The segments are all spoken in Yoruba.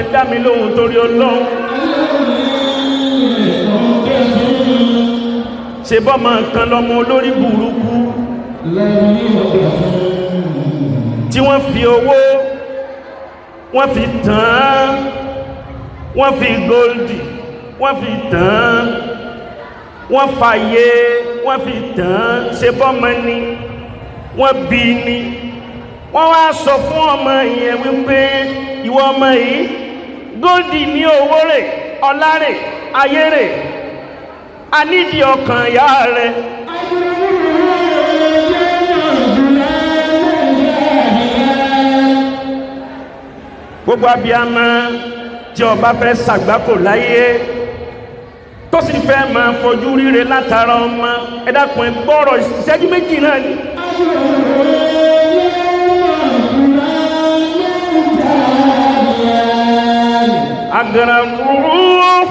ẹ dá mi lóhùn torí Ọlọ́run. Ṣe bọ́mọ kan lọ́mọ olórí burúkú tí wọ́n fi owó, wọ́n fi tàn án, wọ́n fi góòlì, wọ́n fi tàn án, wọ́n fàyè, wọ́n fi tàn án. Ṣe bọ́mọ ni wọ́n bí ni. Wọ́n wá sọ fún ọmọ yẹn wípé ìwọ ọmọ yìí, góòlì ní owó rẹ̀, ọlá rẹ̀, ayé rẹ̀, a nídìí ọkàn ìyá rẹ̀. Gbogbo abiyamọ tí ó bá fẹ́ ṣàgbákò láyé tó sì fẹ́ máa fojú ríre látara ọmọ, ẹ dákun ẹ gbọ́rọ̀ ìṣẹ́jú méjì náà ni. Agaramu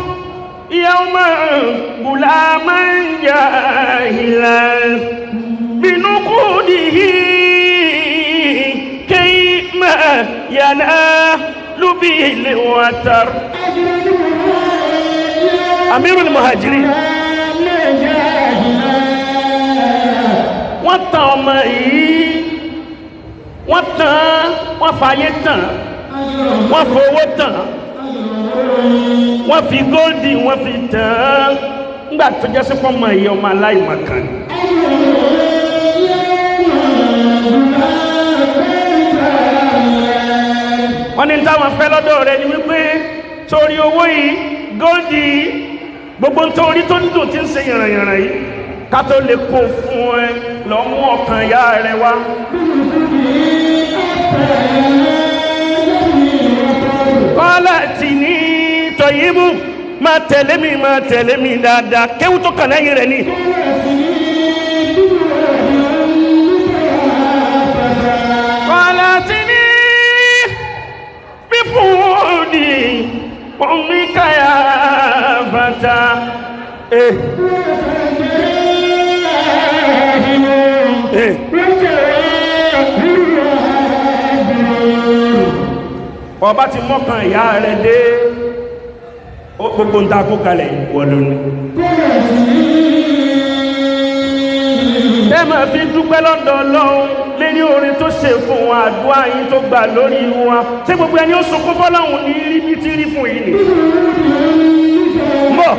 yawma gulaman jahilan binukudihi kayma yanalu bil watar. Amirul Muhajirin, wọ́n tàn ọmọ yìí, wọ́n tàn, wọ́n fàyè tàn, wọ́n fowó tàn, wọ́n fi góòdì, wọ́n fi tàn. Nígbà tó jẹ́ sí pọ́nmọ yìí ọmọ aláìmọ̀kan. Wọ́n ní táwọn fẹ́ lọ́dọ̀ rẹ̀ ni wípé torí owó yìí, góòdì, gbogbo nítorí tó ń dùn tí ń ṣe yànrànyànrà yìí, ká tó lè kó fún ẹ lọ mú ọkàn ìyá rẹ wá. Kọ́lá tì ní tọ̀yìnbù, máa tẹ̀lé mi, máa tẹ̀lé mi dáadáa. Kéwú tó kàn lẹ́yìn rẹ̀ ni. Kọ́lá tì ní fífúnni omi káyà bàtà. Ọba ti mọ́kàn ìyá rẹ̀ dé, gbogbo ń ta kó kalẹ̀ wọ́n lónìí. Ẹ máa fi dúpẹ́ lọ́dọ̀ Ọlọ́run lérí orin tó ṣe fún wa, àdúrà yín tó gbà lórí wa. Ṣé gbogbo ẹni ó sunkún fọ́lọ́run ní rí bí tí rí fún yìí ni? Mọ̀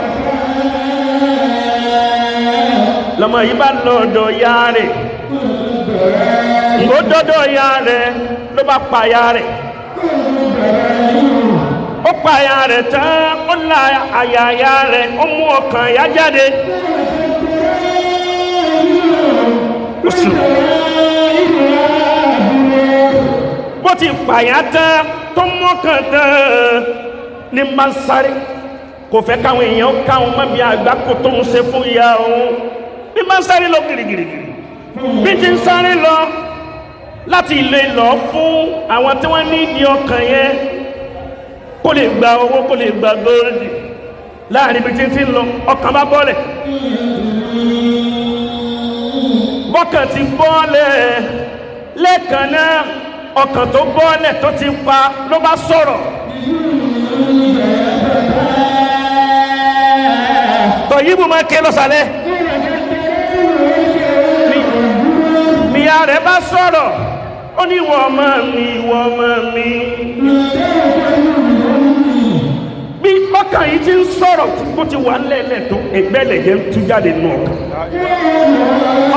lọ́mọ yìí bá lọ́dọ̀ ìyá rẹ̀, ó dọ́dọ̀ ìyá rẹ̀ ló bá pa ìyá rẹ̀. Ó pa ìyá rẹ̀ tán, ó la àyà ìyá rẹ̀, ó mú ọkàn ìyá jáde. Bó ti pààyà tán tó mọ́kàn tán ní máa ń sáré, kò fẹ́ káwọn èèyàn káwọn mọ́ bí àgbákò tó ń ṣe fún ìyá òun. Ní máa ń sáré lọ gìrìgìrìgìrì, bí ti ń sáré lọ láti ilé lọ fún àwọn tí wọ́n ní ìdí ọkàn yẹn kó lè gba owó, kó lè gba góòlì. Láàrin ibi tí ń lọ, ọkàn bá bọ́lẹ̀. Bọ́kàn ti bọ́lẹ̀ lẹ́ẹ̀kan náà, ọkàn tó bọ́lẹ̀ tó ti pa ló bá sọ̀rọ̀. Tọ̀yìnbó máa ké lọ́sàlẹ̀. Níyà rẹ̀ bá sọ̀rọ̀, ó ní ìwọ ọmọ mi, ìwọ ọmọ mi. Bí ọkàn yìí ti ń sọ̀rọ̀ bó ti wà lẹ́lẹ̀ tó, ẹgbẹ́ lẹ̀jẹ̀ ń tú jáde nù ọkàn.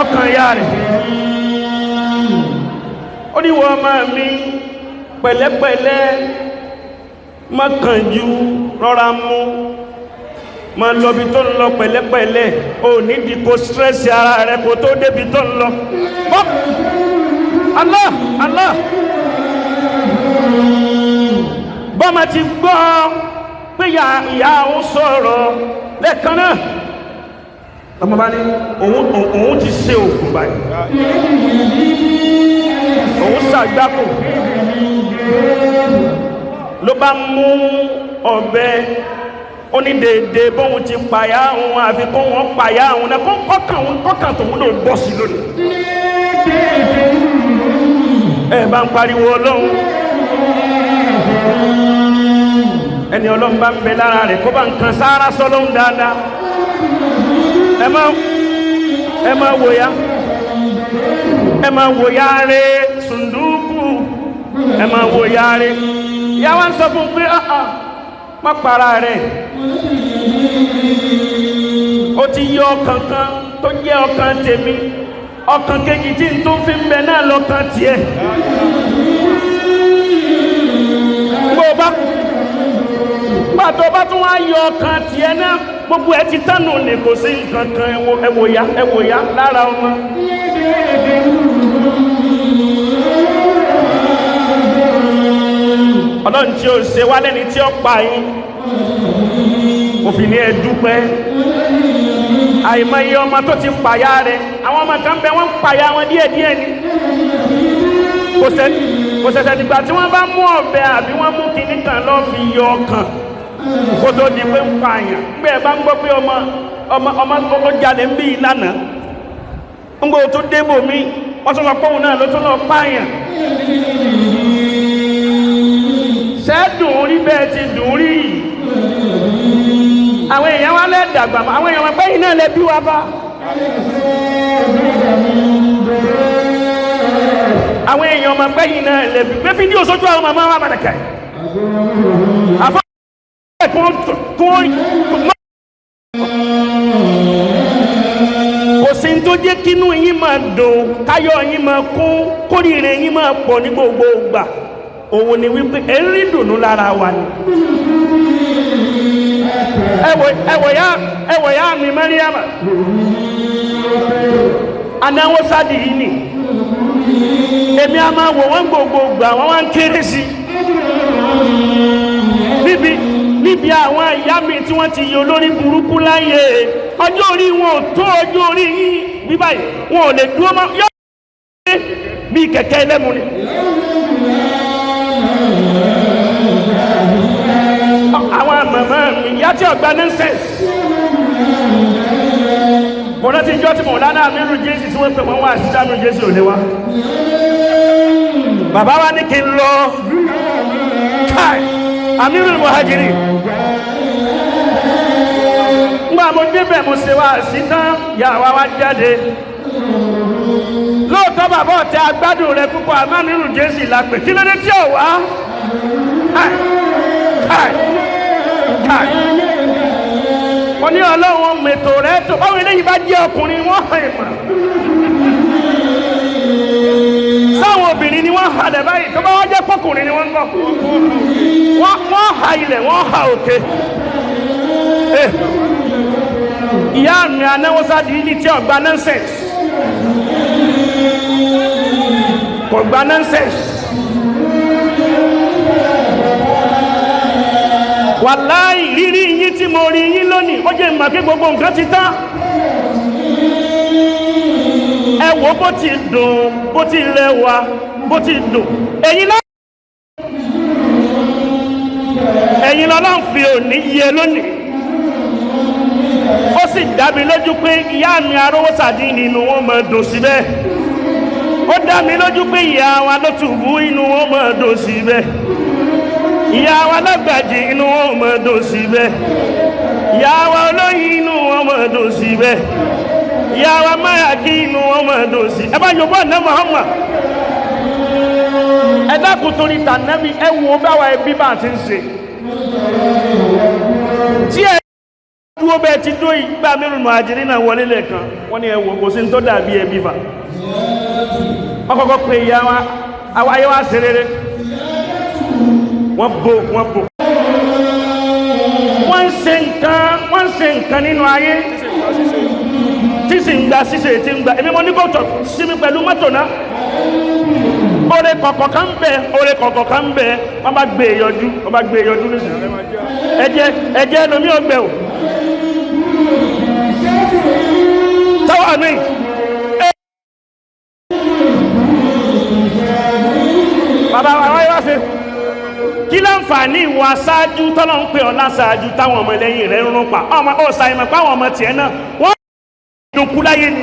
Ọkàn ìyá rẹ̀. Ó ní ìwọ ọmọ mi, pẹ̀lẹ́pẹ̀lẹ́, má kánjú, rọra mú, má lọ bí tó ń lọ pẹ̀lẹ́pẹ̀lẹ́, ò nídìí kó stress ara rẹ kó tó débi tó ń lọ. Allah Allah. Bọ́mọ ti gbọ́ pé ìyá òun sọ̀rọ̀ lẹ́ẹ̀kan náà, ọmọ bá ní òun ti ṣe òkú báyìí, òun ṣàgbákò, ló bá mú ọ̀bẹ. Ó ní dèédé bóun ti pàyà òun, àfi kó wọn pàyà òun náà, kọ́kàn tòun ló bọ́ sí lónìí. Ẹ bá ń pariwo Ọlọ́run. Ẹni Ọlọ́run bá ń bẹ lára rẹ̀ kó bá nǹkan sáárá sọ́lọ́hún dáadáa. Ẹ má wòyá, ẹ má wòyá rẹ̀ sùndúkù, ẹ má wòyá rẹ̀. Ìyá wa ń sọ fún pé má para rẹ̀. Ó ti yọ ọkàn kan tó jẹ́ ọkàn tèmi, ọkàn kejì tí n tó fi ń bẹ náà lọ́kàn tiẹ̀. Gbà tó bá tún wá yọ ọkàn tiẹ̀ náà, gbogbo ẹ ti tánu ní kò sí nǹkan kan. Ẹ wò ya lára ọmọ. Ọlọ́run tí ó ṣe wá lẹ́ni tí ó pa yín, òfin ní ẹ dúpẹ́. Àìmọye ọmọ tó ti pàyà rẹ̀, àwọn ọmọ kan bẹ wọ́n ń pàyà wọn díẹ̀díẹ̀ ni. Kò ṣẹ̀ṣẹ̀ dìgbà tí wọ́n bá mú ọ̀bẹ àbí wọ́n mú kinní kan lọ́ fi yọ ọkàn kó tó di pé ń pààyàn. Gbé ẹ bá ń gbọ́ pé ọmọ ọmọ ọmọ ó jalè ń bí ìlànà, ń gbọ́ tó débò mí, wọ́n tún lọ pọ́hùn náà ló tún lọ pààyàn. Ṣẹ́dùn rí bẹ́ẹ̀ ti dùn rí yìí. Àwọn èèyàn wa lẹ́ dàgbà, àwọn èèyàn wa gbẹ́yìn náà lẹ bí wa bá. Àwọn èèyàn ọmọ gbẹ́yìn náà lẹ bí. Gbé fídíò sójú àwọn màmá wa bàdàkà yìí. Àfọ kò sí tó jẹ́ kínú yín máa dùn, káyọ̀ yín máa kún, kórìíre yín máa pọ̀ ní gbogbo ìgbà. Òun ni wípé ẹ ń rí dùnú lára wa ni. Ẹ wò ya mi Mariama anáwó sáàdì yìí ni èmi a máa wò wọ́n gbogbo gbà, wọ́n wá ń kéré sí níbi àwọn ìyá mi tí wọ́n ti yọ lórí burúkú láyé. Ọjọ́ orí wọn ò tó ọjọ́ orí yín bí báyìí, wọn ò lè dúró mọ́ yọ bí kẹ̀kẹ́ ẹlẹ́mu ni. Àwọn màmá mi ìyá tí ọgbà nonsense kò rántí ìjọ tí mò ń lánàá mi rú Jésù tí wọ́n pè wọ́n wá sí sáà Jésù ò lé wa. Bàbá wa ní kí n lọ káì Amirul Muhajiri. Ngbà mo débẹ̀ mo ṣe wá sí tán, ìyá wa wá jáde. Lóòótọ́ bàbá ọ̀tẹ agbádùn rẹ púpọ̀, àmọ́ Amirul Jésù la pè kí ló dé tí ò wá. Káì káì káì. Mo ní Ọlọ́run mètò rẹ tó báwo eléyìí bá jẹ́ ọkùnrin wọ́n hàn ìmọ̀. Sáwọn obìnrin ni wọ́n halẹ̀ báyìí, tó bá wá jẹ́ pọ́kùnrin ni wọ́n ń bọ̀. Wọ́n ha ilẹ̀, wọ́n ha òkè. Ìyá mi anáwó sáàdì ní tí ọ̀gbà nonsense. Kò gba nonsense. Wàláì rírí yín tí mo rí yín lónìí, ó jẹ́ ìmọ̀ pé gbogbo nǹkan ti tán. Ẹ wò bó ti dùn, bó ti rẹwà, bó ti dùn. Ẹ̀yin lọ́lọ́run fi òní yẹ lónìí. Ó sì dá mi lójú pé ìyá mi arówó sàdí nínú wọn máa dùn síbẹ̀. Ó dá mi lójú pé ìyá wa ló tùbú inú wọn máa dùn síbẹ̀. Ìyá wa lágbàjì inú wọn máa dùn síbẹ̀. Ìyá wa olóyin inú wọn máa dùn síbẹ̀. Ìyá wa máyàkí inú wọn máa dùn sí. Ẹ bá yọ̀bọ̀ ní Muhammad. Ẹ dákun torí tànẹ́bí, ẹ wo báwa ẹbí bá ti ń ṣe. Tí ẹ dúró bẹ́ẹ̀ ti dó ìgbà Amirul Muhajirin náà wọlé lẹ́ẹ̀kan, wọ́n ní ẹ wò kò sí ní tó dàbí ẹbí fà. Wọ́n kọ́kọ́ pe ìyá wa, àwọn ayé wa ṣe rere. Wọ́n bò. Wọ́n ń ṣe nǹkan nínú ayé. Tí sì ń gba ṣíṣe tí ń gba. Èmi mo ní kó tọ̀ sí mi pẹ̀lú mọ́tò náà. Oore kọ̀kọ̀ kan bẹ, oore kọ̀kọ̀ kan bẹ, wọ́n bá gbé yọjú, wọ́n bá gbé yọjú nísìnyí. Ẹ̀jẹ̀ ẹlòmí ọgbẹ́ o. Táwa mi. Bàbá wa wáyé wá ṣe. Kí láǹfààní ìwà aṣáájú tọ́lọ́ ń pè ọ́ láṣáájú táwọn ọmọ ẹlẹ́yìn rẹ̀ ń rún pa. Ọmọ ọ̀sà ìmọ̀ páwọn ọmọ tiẹ̀ náà wọ́n dùn kú láyé ni.